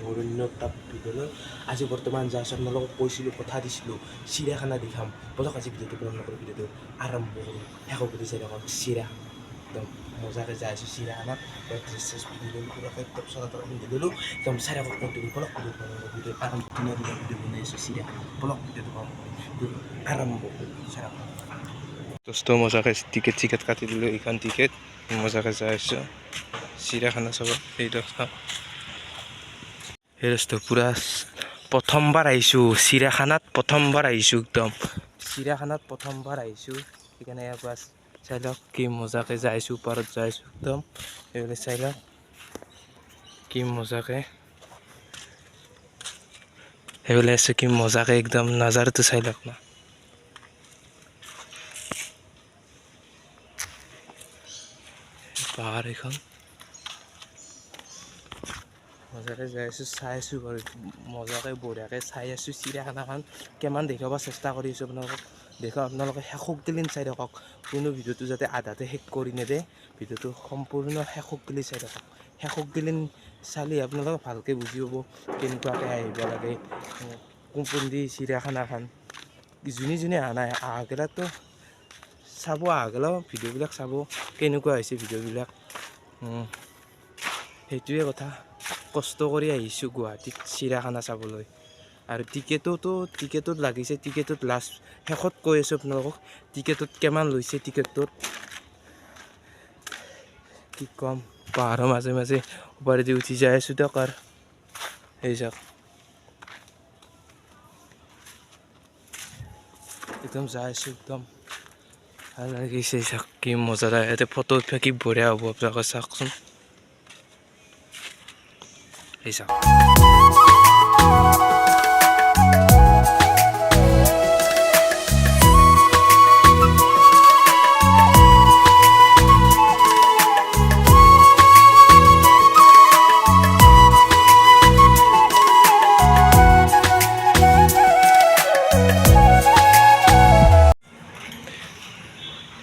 মৰণ্য ভিডিঅ'লৈ আজি বৰ্তমান যাই আছোঁ। আপোনালোকক কৈছিলোঁ, কথা দিছিলোঁ, চিৰিয়াখানা দেখাম। বলক, আজি ভিডিঅ'টো পলম নকৰোঁ, ভিডিঅ'টো আৰম্ভ কৰোঁ। শেষৰ বুলি চাই থাকক। চিৰিয়াখানা একদম মজাকৈ যাই আছোঁ। চিৰিয়াখানাত ড্ৰেছ চেছ পিন্ধি ল'লোঁ, পূৰাকৈ একদম চলা তলা পিন্ধি ল'লোঁ। একদম চাই থাকক কণ্টিনিউ। বলক, ভিডিঅ'টো ভিডিঅ' আৰম্ভ। ধুনীয়া ধুনীয়া ভিডিঅ' বনাই আছোঁ চিৰিয়াখানা। বলক, ভিডিঅ'টো আৰম্ভ কৰোঁ, চাই থাকক। দোস্ত, মজাকৈ টিকেট চিকেট কাটি দিলোঁ। এইখন টিকেট। মজাকৈ যাই আছোঁ চিৰিয়াখানা চাব। এই দোস্ত, সেই দোস্ত, পূৰা প্ৰথমবাৰ আহিছোঁ চিৰিয়াখানাত। প্ৰথমবাৰ আহিছোঁ, একদম চিৰিয়াখানাত প্ৰথমবাৰ আহিছোঁ। সেইকাৰণে ইয়াৰ পৰা চাই লওক কি মজাকৈ যাই আছোঁ, ওপৰত যাই আছোঁ একদম। এইফালে চাই লওক কি মজাকৈ সেইফালে আছোঁ, কি মজাকৈ একদম নাজাৰটো চাই লওক না। পাহাৰ এখন, মজাকৈ যাই আছোঁ, চাই আছোঁ বাৰু। মজাকৈ বঢ়িয়াকৈ চাই আছোঁ চিৰিয়াখানাখন। কিমান দেখুৱাব চেষ্টা কৰি আছোঁ আপোনালোকক দেখুৱাম। আপোনালোকে শেষক গিলিন চাই থাকক। কোনো ভিডিঅ'টো যাতে আধাতে শেষ কৰি নেদে। ভিডিঅ'টো সম্পূৰ্ণ শেষক গিলি চাই থাকক। শেষক গিলিন চালি আপোনালোকে ভালকৈ বুজি পাব কেনেকুৱাকৈ আহিব লাগে, কোন দি চিৰিয়াখানাখন। যোনে যোনে অহা নাই, অহাগিলাকতো চাব, অহাগিলাও ভিডিঅ'বিলাক চাব কেনেকুৱা হৈছে ভিডিঅ'বিলাক। সেইটোৱে কথা। কষ্ট কৰি আহিছোঁ গুৱাহাটীত চিৰিয়াখানা চাবলৈ। আৰু টিকেটতো টিকেটত লাগিছে। টিকেটত লাষ্ট শেষত কৈ আছোঁ আপোনালোকক টিকেটত কিমান লৈছে। টিকেটটোত কি ক'ম, পাহাৰৰ মাজে মাজে ওপৰেদি উঠি যাই আছোঁ দিয়ক। আৰু সেই যাওক, একদম যাই আছোঁ, একদম ভাল লাগিছে। চাওক কি মজা লাগে। ইয়াতে ফটো উঠবা কি বঢ়িয়া হ'ব, আপোনালোকে চাওকচোন। এই চাওক।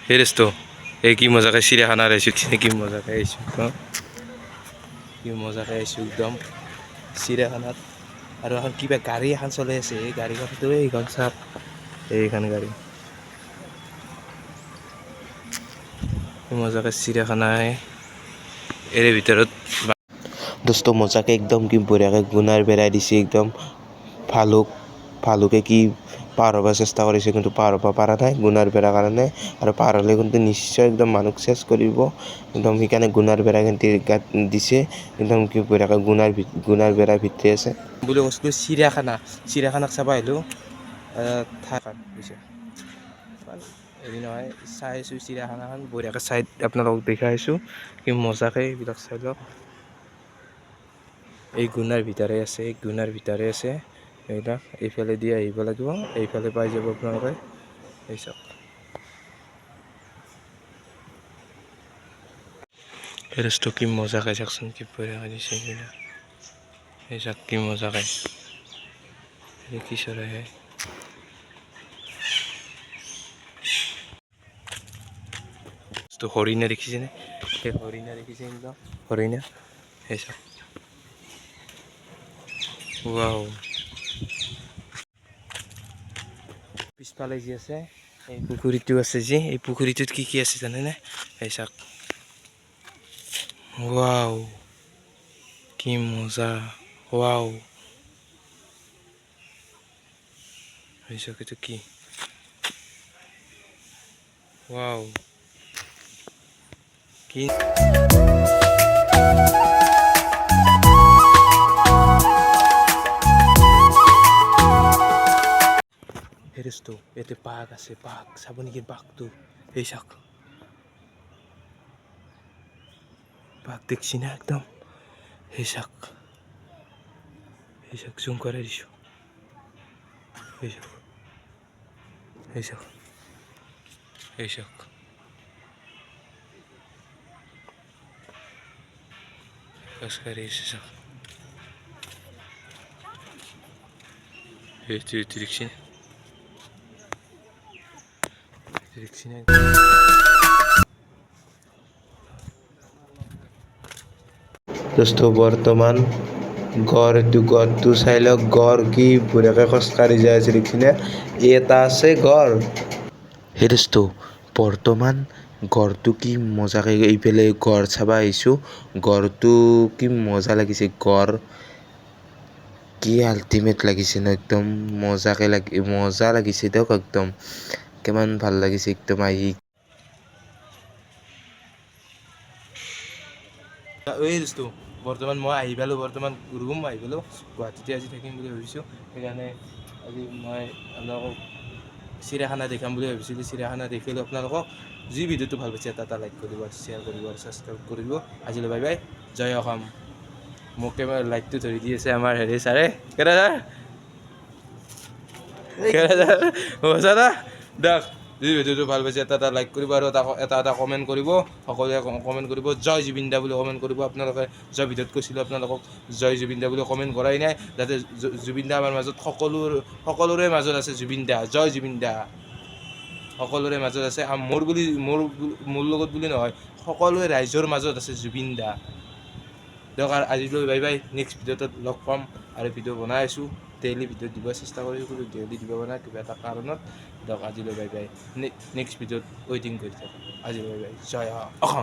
সেই দোস্ত, এই কি মজাকে চিৰিয়াখানাত আহিছোঁ। কি মজাকে আহিছোঁ একদম, কি মজাকে আহিছোঁ একদম চিৰিয়াখানাত। আৰু এখন কিবা গাড়ী এখন চলি আছে। এই গাড়ীখনতো, এইখন চাওক, এইখন গাড়ী। কি মজাকে চিৰিয়াখানা এৰে ভিতৰত। দোস্ত, মজাকে একদম কি বঢ়িয়াকে গুণাৰ বেৰাই দিছে একদম। ভালুক ভালুকে কি পাৰ হ'ব চেষ্টা কৰিছে, কিন্তু পাৰ হ'ব পৰা নাই গুণাৰ বেৰাৰ কাৰণে। আৰু পাৰ হ'লে কিন্তু নিশ্চয় একদম মানুহক চেচ কৰিব একদম। সেইকাৰণে গুণাৰ বেৰা কিন্তু গাত দিছে। একদম কি বঢ়িয়াকৈ গুণাৰ বেৰাৰ ভিতৰি আছে। বুলি কৈছিলোঁ চিৰিয়াখানা, চিৰিয়াখানাক চাব আহিলোঁ। হৈছে হেৰি নহয়, চাই আছোঁ চিৰিয়াখানাখন বঢ়িয়াকৈ চাই আপোনালোকক দেখাই আছোঁ কি মজাকৈ। এইবিলাক চাই লওক। এই গুণাৰ ভিতৰে আছে, এই গুণাৰ ভিতৰে আছে এইবিলাক। এইফালে দি আহিব লাগিব, এইফালে পাই যাব আপোনালোকে। এই চাওক। এই দোস্ত, কি মজাকৈ চাওকচোন, কি বঢ়িয়াকৈ দিছে এইবিলাক। এই চাওক কি মজাকৈ। এই কি চৰাই হে? তো হৰিণা দেখিছেনে? সেই হৰিণা দেখিছে, একদম হৰিণা। সেই চাওক, ৱাও। পিছফালে যি আছে, এই পুখুৰীটো আছে যি, এই পুখুৰীটোত কি কি আছে জানেনে? এই চাওক, ৱাও, কি মজা, ৱাও। এই চাওক, এইটো কি? ৱাও, কি সেই দোস্ত, ইয়াতে বাঘ আছে, বাঘ চাব নেকি বাঘটো? এই চাওক, বাঘ দেখছি না একদম। এই চাওক, এই চাওক, জুম কৰাই দিছোঁ। এই চাওক, এই চাওক, এই চাওক। খোজকাঢ়ি আছে, চাওক। এইটো এইটো দেখছি না? এইটো দেখছি না? দোস্ত, বৰ্তমান গড়, এইটো গড়টো চাই লওক। গড় কি বঢ়িয়াকৈ খোজকাঢ়ি যাই আছে, দেখিছেনে? এটা আছে গড়। সেই দোস্ত, বৰ্তমান গড়টো কি মজাকে। এইফালে গড় চাব আহিছোঁ। গড়টো কি মজা লাগিছে। গড় কি আল্টিমেট লাগিছে ন? একদম মজাকে লাগি মজা লাগিছে দিয়ক। একদম কিমান ভাল লাগিছে একদম আহি। এই দোস্ত, বৰ্তমান মই আহি পালোঁ। বৰ্তমান ৰুম আহি পালোঁ। গুৱাহাটীতে আজি থাকিম বুলি ভাবিছোঁ। সেইকাৰণে আজি মই আপোনালোকক চিৰিয়াখানা দেখাম বুলি ভাবিছিলোঁ। চিৰিয়াখানা দেখিলোঁ আপোনালোকক। যি ভিডিঅ'টো ভাল পাইছে, এটা এটা লাইক কৰিব, শ্বেয়াৰ কৰিব আৰু ছাবস্ক্ৰাইব কৰিব। আজিলৈ বাই বাই, জয় অসম। মোক কেমেৰা লাইটটো ধৰি দি আছে আমাৰ হেৰি ছাৰে। কেনে ছাৰ, কেনে ছাৰ, মজা না? দিয়ক, যদি ভিডিঅ'টো ভাল পাইছে, এটা এটা লাইক কৰিব আৰু এটা এটা এটা কমেণ্ট কৰিব। সকলোৱে কমেণ্ট কৰিব, জয় জুবিন দা বুলি কমেণ্ট কৰিব। আপোনালোকে জয় ভিডিঅ'ত কৈছিলোঁ আপোনালোকক জয় জুবিন দা বুলি কমেণ্ট কৰাই নাই। যাতে জুবিন দা আমাৰ মাজত, সকলোৰে মাজত আছে। জুবিন দা, জয় জুবিন দা। সকলোৰে মাজত আছে। মোৰ বুলি মোৰ মোৰ লগত বুলি নহয়, সকলোৱে ৰাইজৰ মাজত আছে জুবিন দা। দিয়ক আৰু আজিলৈ বাই বাই। নেক্সট ভিডিঅ'টোত লগ পাম। আৰু ভিডিঅ' বনাই আছোঁ, ডেইলি ভিডিঅ' দিব চেষ্টা কৰিছোঁ, কিন্তু ডেইলি দিব পৰা নাই কিবা এটা কাৰণত। দিয়ক, আজিলৈ বাই বাই। নেক্সট ভিডিঅ'ত ৱেইটিং কৰি থাকক। আজিলৈ বাই বাই, জয় অসম।